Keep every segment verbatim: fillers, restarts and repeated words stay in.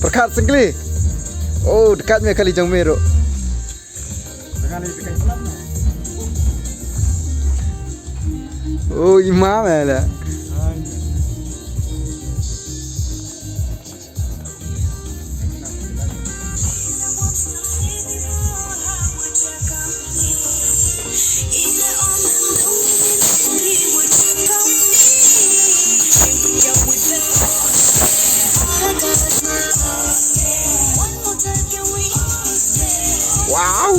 Pyrkhat sngewkli. Oh, dkat me kali jong me ruh. Oh, i ma me la. Wow.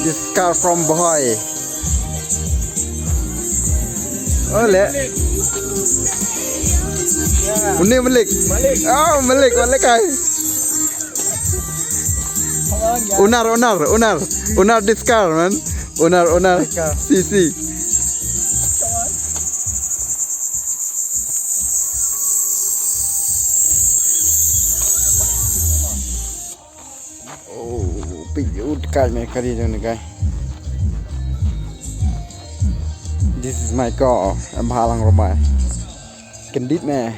This car from Bohai. Ole. Une Malik. Oh, Malik, Malik ai. Unar, unar, unar. Unar this car, man. Unar, unar. This car. Si, si. Oh, peit u dkat me kali jong ne guy. This is my car. Em bha lang romai. Kyndit me.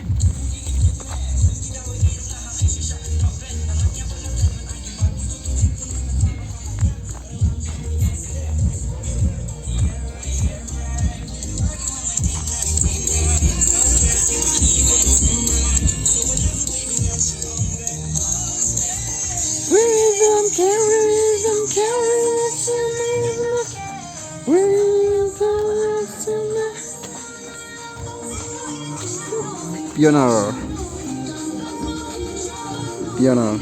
Pioneer. Pioneer.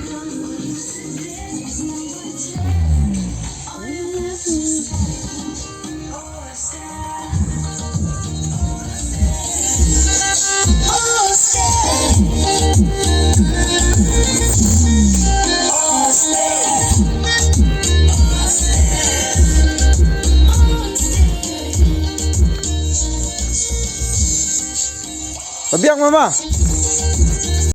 Biang mama.